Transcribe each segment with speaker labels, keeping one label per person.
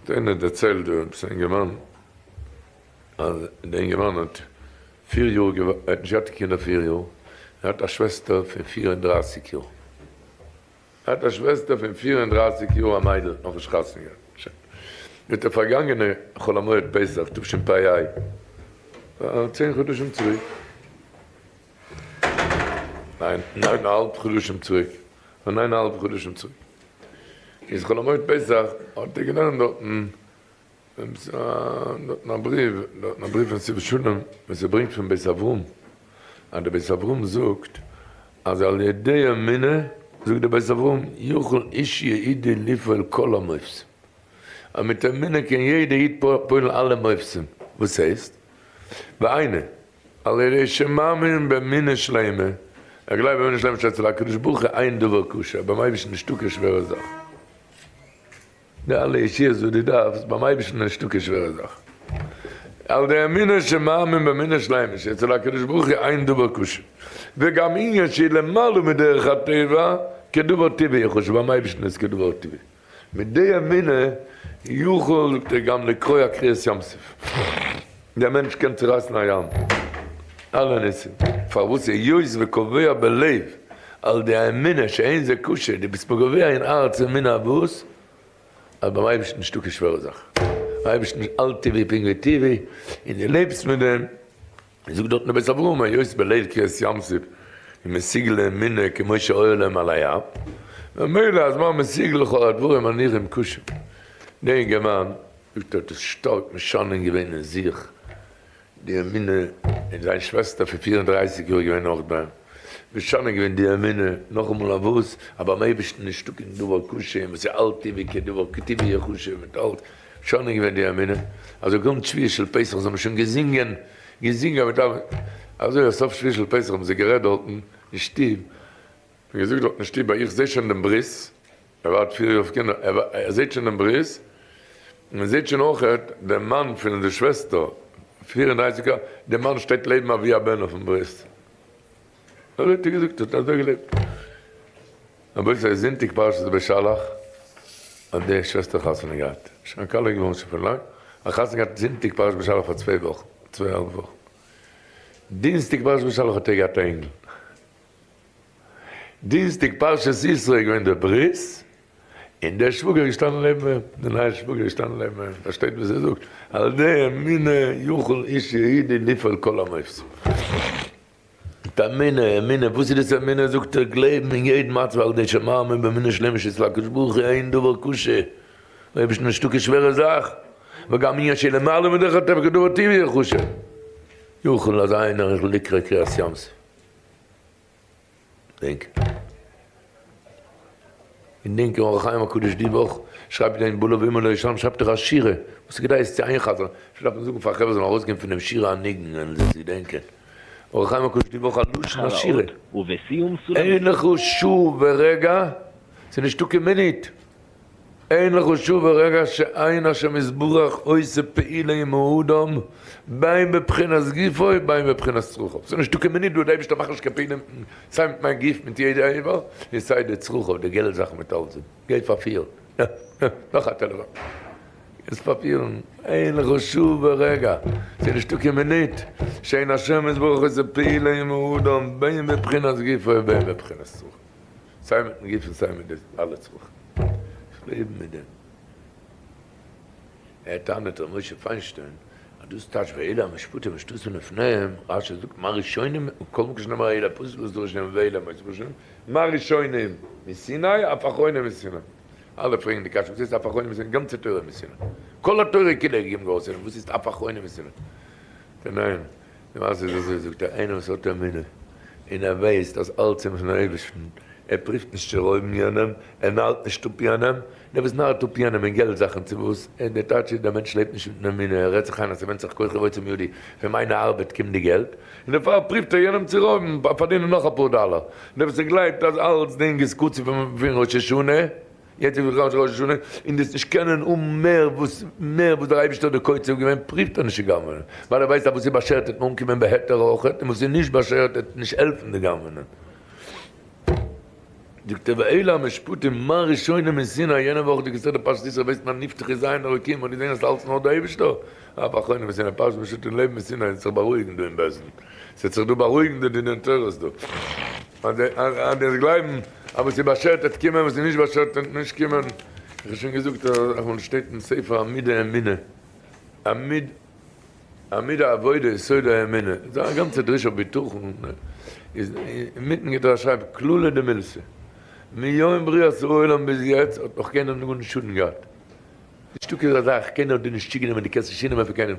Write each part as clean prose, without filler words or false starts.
Speaker 1: האט איינער דערציילט דא עפעס א אינגערמאן אז די אינגערמאן האט פיר יאר ער האט נישט געהאט קינדער פיר יאר, ער האט א שוועסטער פון 34 יאר, ער האט א שוועסטער פון 34 יאר א מיידל נאכנישט חתונה געהאט, שוין מיט די פארגאנגענע חול המועד פסח תשפ ה, פאר צען חדשים צוריק, ניין, ניין א האלב חדשים צוריק, פאר ניין א האלב חדשים צוריק, איז חול המועד פסח האט ער געלערנט דארטן דארטן א בריוו, דארטן א בריוו פון סי' שלום וואס ער ברענגט פון בית אברהם, אז דער בית אברהם זאגט אז על ידי אמונה, זאגט דער בית אברהם, יכול איש יהודי לפעול כל המופתים, אז מיט אמונה קען יעדער איד פועל'ן אלע מופתים, וואס הייסט? והיינו, על ידי שמאמין באמונה שלימה, ער גלייבט באמונה שלימה שאצל הקדוש ברוך הוא אין דבר קשה, ביים אייבערשטן נישטא קיין שווערע זאך. די אלע ישועות וואס דו דארפסט, ביים אייבערשטן איז נישטא קיין שווערע זאך. על ידי אמונה שמאמין באמונה שלימה שאצל הקדוש ברוך הוא אין דבר קשה, וגם ענין שהיא למעלה מדרך הטבע כדבר טבעי יחשב, ביים אייבערשטן איז כדבר טבעי. מיט די אמונה יכול זאגט ער גם לקרוע קריעת ים סוף, דער מענטש קען צורייסן א ים, אלע ניסים, פארוואס היות וקובע בלב על ידי האמונה שאין זה קשה, דו ביסט קובע אין הארץ אמונה וואס? אז ביים אייבערשטן נישטא קיין שווערע זאך, ביים אייבערשטן איז אלץ טבעי פונקט ווי טבעי, און דו לעבסט מיט דעם, זאגט דארטן דער בית אברהם היות בליל קריעת ים סוף איז מסוגל לאמונה כמו שאור להם על הים, ממילא אז מה משיג לכל הדברים הנראים קשים. דער אינגערמאן זאגט ער האט עס שטארק משנן געווען אין זיך די אמונה, און זיין שוועסטער פון 34 יאר איז געווען אויך ביי אים, משנן געווען די אמונה, נאכאמאל א וואס? אז ביים אייבערשטן נישטא קיין דבר קשה און וואס איז אלט טבעי כדבר כטבעי יחשב מיט אלץ, משנה געווען די אמונה, אזוי קומט שביעי של פסח זיי האבן שוין געזינגען, געזינגען מיט אלע, אזוי אז סוף שביעי של פסח האבן זיי גערעדט דארטן אין שטוב, און געזאגט דארט אין שטוב איך זע שוין דעם ברית, ער ווארט פיר יאר אויף קינדער, ער זעט שוין דעם ברית, און מען זעט שוין אויכעט דעם מאן פון די שוועסטער, 34 יאר, דער מאן שטייט לעבן אבי הבן אויפן ברית. אזוי האט ער געזאגט, האט אזוי געלעבט. רבותי, זונטאג פרשת בשלח האט די שוועסטער חתונה געהאט, שוין א כלה געווארן שוין פון לאנג, האט חתונה געהאט זונטאג פרשת בשלח פאר צוויי וואכן, צוויי אהאלב וואכן. דינסטאג פרשת בשלח האט ער געהאט א אינגל. דינסטאג פרשת יתרו איז געווען דער ברית, און דער שוואגער איז געשטאנען לעבן אים, דער נייער שוואגער איז געשטאנען לעבן אים, פארשטייט וואס ער זאגט, על ידי אמונה יכול איש יהודי לפעול כל המופתים. מיט אמונה, אמונה, וואס איז דאס אמונה? זאגט ער, גלייבן אין יעדן מצב על ידי שמאמין באמונה שלימה שאצל הקדוש ברוך הוא אין דבר קשה, אויב נישטא קיין שווערע זאך, וגם ענין שלמעלה מדרך הטבע כדבר טבעי יחשב, יכול אז איינער איך לקרוא קריעת ים סוף. געדענק. געדענק אין אור החיים הקדוש די וואך שרייבט אין בלא ואימא לא ישלם שרייבט ער א שירה וואס איז כדאי עס צו איינ'חזר'ן, אפשר דארף מען זאגן פאר חברה זאלן ארויסגעבן פונעם שירה א ניגון און זיך געדענקען. אור החיים הקדוש די וואך א לשון א שירה.
Speaker 2: ובסיום סולמית.
Speaker 1: אין לך שעה ורגע, ס'איז נישטא קיין מינוט. אין לך שעה ורגע שאין השם יתברך עושה פעולה עם האדם בין בבחינת גופו ובין בבחינת צרכיו, ס'איז נישטא קיין מינוט וואס דער אייבערשטער מאכט נישט קיין פעולה סיי מיט מיין גוף מיט יעדע איבר און סיי די צרכיו די געלט זאכן מיט אלס, גיי פארפירן, נאך א טעלעפאן, גייסט פארפירן, אין לך שעה ורגע, ס'איז נישטא קיין מינוט שאין השם יתברך עושה פעולה עם האדם בין בבחינת גופו ובין בבחינת צרכיו. סיי מיטן גוף און סיי מיט די אלע צרכים. איך לעב מיט דעם. ער טענה'ט ר' משה פיינשטיין אז דאס טייטש ואלה המשפטים אשר תשים לפניהם, רש"י זאגט מה ראשונים, כל מקום שנאמר אלה פסוק וואס דורש נאמר ואלה מוסף ראשונים, מה ראשונים מסיני אף אחרונים מסיני. אלע פרעגן די קשיא וואס הייסט אף אחרונים מסיני, גאנצע תורה מסיני. כל התורה כולה איז געגעבן געווארן סיני, וואס הייסט אף אחרונים מסיני? ניין. די מעשה איז אזוי, זאגט ער, איינער וואס האט אמונה, און ער ווייסט אז אלץ איז פון אייבערשטן, ער פריווט נישט צו רויבן יענעם, ער נארט נישט אפ יענעם, דער וואס נארט אפ יענעם אין געלט זאכן צו וואס, דער טייטש איז דער מענטש לעבט נישט מיטן אמונה, ער רעדט זיך איין אז ס'ווענדט זיך כוחי ועוצם ידי, פון מיינע ארבעט קומט די געלט, און דערפאר פריווט ער יענעם צו רויבן, פארדינען נאך אפאר דאלער, דער וואס ער גלייבט אז אלצדינג איז קצוב פון ראש השנה, יעצט איז בכלל נישט ראש השנה, און דאס נישט קענען האבן מער וואס מער וואס דער אייבערשטער האט דיר קוצב געווען, פריווט ער נישט צו גנב'נען, ווייל ער ווייסט אז וואס איז באשערט וועט מען אנקומען בהיתר אויכעט, און וואס איז נישט באשערט וועט נישט העלפן די גנב'נען. זאגט ער ואלה המשפטים מה ראשונים מסיני, יענע וואך די געזען די פרשת יתרו ווייסט מען נפתחו ז' אלוקים האט געזען אז ס'אלץ נאר די אייבישטער, אף אחרונים מסיני פרשת משפטים לעבן מסיני און זיך בארואיגן דא אין בית דין, ס'וועט זיך דא בארואיגן די דיני תורות דא, אז די וועסט גלייבן אז וואס איז באשערט וועט קומען וואס איז נישט באשערט וועט נישט קומען, איך האב שוין געזאגט אז אמאל שטייט אין ספר עמודי אמונה, עמוד. עמוד העבודה יסוד האמונה, איז א גאנצע דרשה אויף בטחון, איז אינמיטן גייט ער שרייבט כללא דמילתא, מיום בריאת העולם ביז יעצט האט נאך קיינער גארנישט שאדן געהאט, נישטא קיין אזא זאך, קיינער האט דיר נישט צוגענומען, דו קענסט נישט צונעמען פון קיינעם,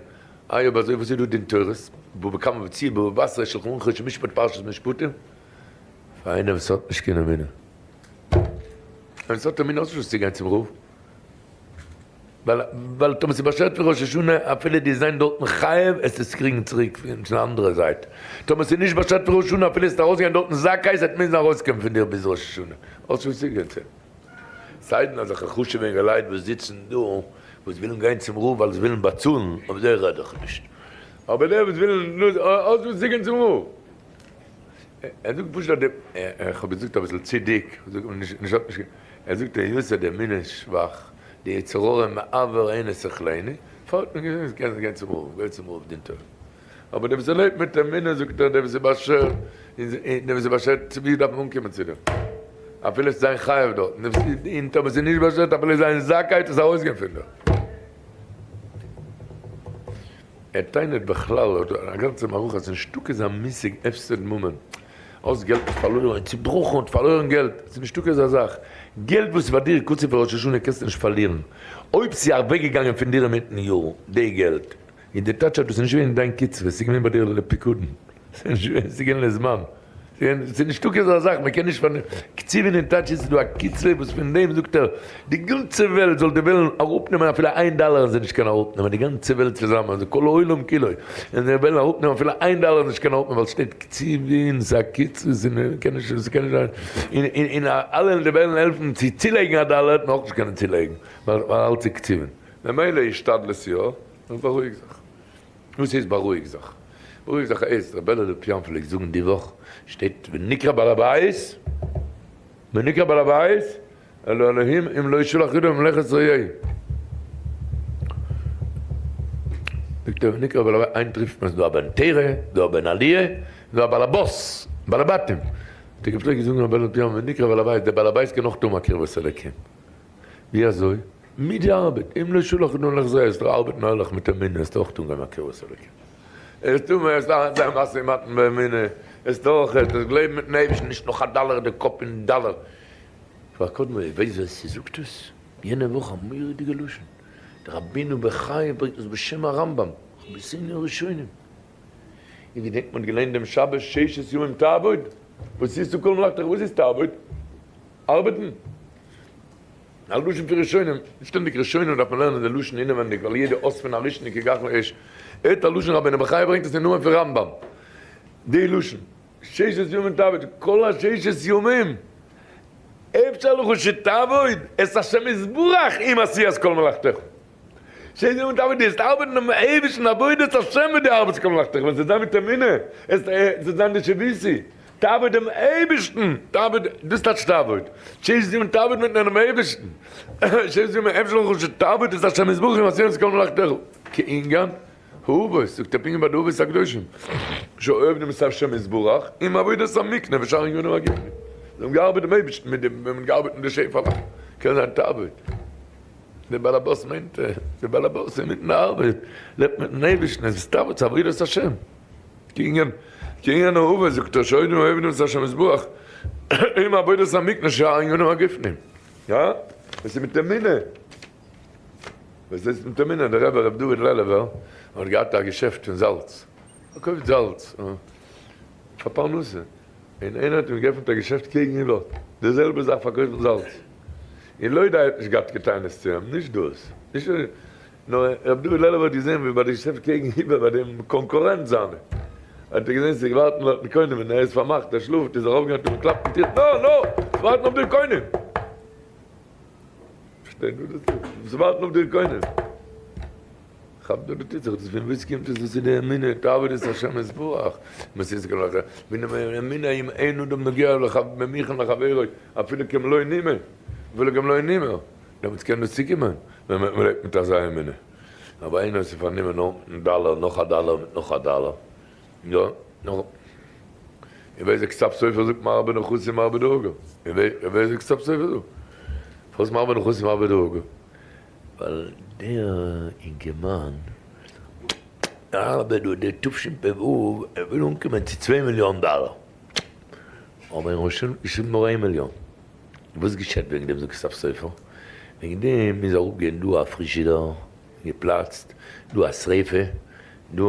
Speaker 1: איי אויב אזוי וואס איז דא דין תורות, בבא קמא בציר בבא בתרא שלחן ערוך חושן משפט פרשת משפטים, פאר איינער וואס האט נישט קיין אמונה, איינער וואס האט אמונה האט נישט וואס צו גיין צום רב. ווייל טאמער ס'איז באשערט פון ראש השנה אפילו די זיין דארטן חייב עס עס קריגן צוריק פון די אנדערע זייט, טאמער ס'איז נישט באשערט פון ראש השנה אפילו עס ארויסגיין דארטן זכאי ס'וועט מוזן ארויסקומען פון דיר ביז ראש השנה, האסט וואס צו גיין צו. סיידן אזעלכע חשוב'ע אינגעלייט וואס זיצן דא וואס ווילן גיין צום רב ווייל זיי ווילן באצאלן, אויף זיי רעד איך נישט, אבער די וואס ווילן האסט וואס צו גיין צום רב. ער זאגט פשוט אז די, איך האב געזאגט אביסל צו דיק, ער זאגט היות אז די אמונה איז שוואך, די יצר הרע מעוור עיני שכלנו, פארט מען געזונט קענסט גיין צום רב, גיי צום רב דין תורה. אבער דער וואס ער לעבט מיט אמונה זאגט ער דער וואס איז באשערט, און דער וואס איז באשערט צו ווי דארף מען אנקומען צו דעם? אפילו עס איז זיין חייב דארט, און טאמער עס איז נישט באשערט אפילו זיין זכאי עס ארויסגיין פון דארט. ער טענה'ט בכלל א גאנצע מערכה אז נישטא קיין אזא מושג הפסד ממון. האסט געלט האסט פארלוירן און צובראכן האט פארלוירן געלט, ס'איז נישטא קיין אזא זאך, געלט וואס איז ביי דיר קצוב פאר ראש השנה קענסטו נישט פארלירן, אויב ס'איז אוועקגעגאנגען פון דיר אינמיטן יאר די געלט, איז די טייטש אז דאס איז נישט געווען דיין קצבה, ס'איז געווען ביי דיר לפיקדון, ס'איז נישט געווען, ס'איז געווען לזמן, ס'איז נישטא קיין אזא זאך, מ'קען נישט פארלירן, קצובין אין טייטש איז ס'איז דא א קצבה וואס פון דעם זאגט ער, די גאנצע וועלט זאל דיר וועלן אראפנעמען אפילו איין דאלער און זיי נישט קענען אראפנעמען די גאנצע וועלט צוזאמען, אזוי כל העולם כולו, און זיי וועלן אראפנעמען אפילו איין דאלער און נישט קענען אראפנעמען ווייל ס'שטייט קצובין, ס'איז א קצבה, ס'איז מ'קען נישט, ס'קען נישט זיין, און און אלע די וועלן העלפן צו צולייגן א דאלער וועט מען אויך נישט קענען צולייגן, ווייל אלץ איז קצובין. ממילא השתדלות יא, און בארואיג זיך. וואס הייסט בארואיג זיך? בארואיג זיך הייסט, ר' בערעלע לאפיאן פלעגט זאגן די וואך שטייט ונקרא בעל הבית, ונקרא בעל הבית, אל האלהים אם לא ישלח ידו במלאכת רעהו. זאגט ער ונקרא בעל הבית, היינט רופט מען עס דא א בן תורה, דא א בן עליה, דא א באלעבאס, בעלי בתים. האט ער געפלעגט זאגן רבי אליהו ונקרא בעל הבית, דער בעל הבית קען אויך טון א קרבת אלוקים. ווי אזוי? מיט די ארבעט, אם לא ישלח ידו במלאכת רעהו, זאלסטו ארבעטן ערליך מיט אמונה, וועסטו אויך טון א קרבת אלוקים. עס טוט מיר עס זיין משא ומתן באמונה, עס דורך עס גלייבן מיטן אייבערשטן, נישט נאך א דאלער די קאפ אין דאלער. כבר קודם איר ווייסט ווער ס'זאגט עס? יענע וואך א מורא'דיגע לשון, דער רבינו בחיי ברענגט עס בשם הרמב ם, רבותינו הראשונים. איר געדענקט מ'האט געליינט דעם שבת ששת ימים תעבוד? וואס איז כל מלאכתך? וואס איז תעבוד? ארבעטן? א לשון פון ראשונים, שטענדיג ראשונים דארף מען לערנען די לשון אינעווענדיג ווייל יעדע אות פון א ראשון איז כגחלי אש. הערט א לשון רבינו בחיי ברענגט עס אין נאמען פון רמב ם. די לשון. ששת ימים תעבוד, כל הששת ימים אפשר לך שתעבוד את השם יתברך עם עשיית כל מלאכתך. ששת ימים תעבוד, דו וועסט ארבעטן דעם אייבערשטן עבודת השם מיט די ארבעט כל מלאכתך, ווען ס'וועט זיין מיט אמונה, עס וועט זיין די שויתי, תעבוד דעם אייבערשטן, תעבוד, דאס טייטש תעבוד, ששת ימים תעבוד מיט דעם אייבערשטן, ששת ימים אפשר לך שתעבוד את השם יתברך עם עשיית כל מלאכתך, כענין האבות, זאגט ער פונקט ווי ביי די אבות הקדושים, שעובדים את השם יתברך עם עבודת המקנה ושאר ענינים הגופניים, זיי האבן געארבעט דעם אייבערשטן מיט דעם, ווען מען האט געארבעט מיט די שעפעלעך, קען זיין תעבוד, דער באלעבאס מיינט ער, דער באלעבאס אינמיטן די ארבעט, לעבט מיטן אייבערשטן, עס איז תעבוד, ס'איז עבודת השם, כענין האבות, זאגט ער, שעובדים עובדים את השם יתברך עם עבודת המקנה ושאר ענינים הגופניים, יא? עס איז מיט אמונה. וואס הייסט מיט אמונה? דער רבי ר' דוד לעלובער האט געהאט א געשעפט פון זאלץ, פארקויפט זאלץ פאר פרנסה, און איינער האט אים געעפנט א געשעפט קעגן איבער, די זעלבע זאך פארקויפן זאלץ, און לוידא האט נישט געהאט קיין טענות צו אים, נישט דאס, נישט נאר ר' דוד לעלובער האט געזען ווי ביי די געשעפט קעגן איבער ביי דעם קאנקורענט זיינע, האט ער געזען ס'ווארטן דארטן קונים און ער איז פארמאכט, ער שלאפט, איז ער ארויפגעגאנגען האט אים געקלאפט אין טיר, נא נא! ס'ווארטן אויף דיר קונים! פארשטיי דו דאס נישט? וואס ווארטן אויף דיר קונים? כאפ דא די טוט זיך דאס פון וואו קומט עס דאס איז די אמונה תעבוד את השם יתברך מסיס כל אחר מן האמונה אם אין אדם נוגע במיכן לחבירו אפילו כמלוא נימה אפילו כמלוא נימה דעמאלטס קען דאס צוקומען ווען מען לעבט מיט אזא אמונה אבער איינער וואס איז פארנומען נאר מיטן דאלער נאך א דאלער מיט נאך א דאלער יא נאך און ווער זאגט כתב סופר זאגט מרבה נכסים מרבה דאגה און ווער זאגט כתב סופר זאגט פארוואס מרבה נכסים מרבה דאגה ווייל דער אינגערמאן ארבעט דא די תשפ ו, ער וויל אנקומען צו צוויי מיליאן דאלער, אבער ער האט שוין געשריבן נאר איין מיליאן, וואס געשעט וועגן דעם זאגט סוף סופר, וועגן דעם איז אראפגעגאנגען דא א פריזשידער, געפלאצט, דא א שריפה, דא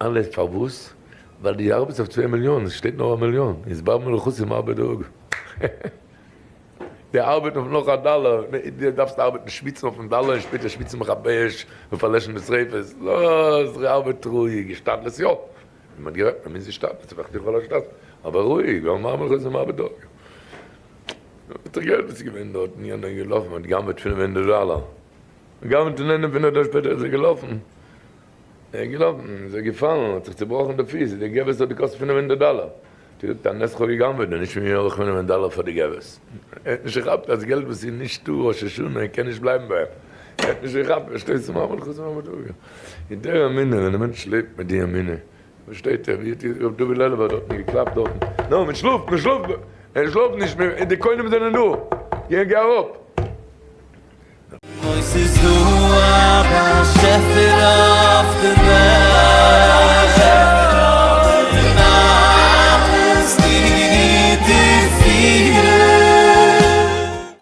Speaker 1: אלעס פארוואס? ווייל די ארבעטסט אויף צוויי מיליאן, עס שטייט נאר א מיליאן, איז בר מלכות מרבה דאגה. די ארבעט אויף נאך א דאלער, די דארפסט ארבעטן שוויצן אויפן דאלער און שפעטער שוויצן מכבי אש און פארלעשן די שריפות, לאז די ארבעט רואיג, השתדלות יא, ווי מען האט גערעדט מען מוז השתדלות ס'וועכט דיך כל השתדלות, אבער רואיג, ווייל מה מלכות ומה בדוק. האט ער געהערט וואס איז געווען דארטן, יענער איז געלאפן האט גע'גנב'עט 500 דאלער, גע'גנב'עט און איינער פון דארט שפעטער איז ער געלאפן, ער איז געלאפן, איז ער געפאלן, האט זיך צובראכן די פיס, די געבעס האט געקאסט 500 דאלער. האט געזאגט א נס כ'האב גע'גנב'עט און נישט מיר אויך 500 דאלער פאר די געבעס. ער האט נישט געכאפט אז געלט וואס איז נישטא ראש השנה קען נישט בלייבן ביי אים. ער האט נישט געכאפט, פארשטייסט מה מלכות ומה מדרגה. אין דער אמונה, ווען א מענטש לעבט מיט די אמונה, פארשטייט ער, ווי האט ר' דוד לעלובער דארטן געקלאפט דארטן, נו, מען שלאפט, מען שלאפט, ער שלאפט נישט, די קונים זענען דא, גיי אראפ.
Speaker 2: אוי ס'איז דא א באשעפער.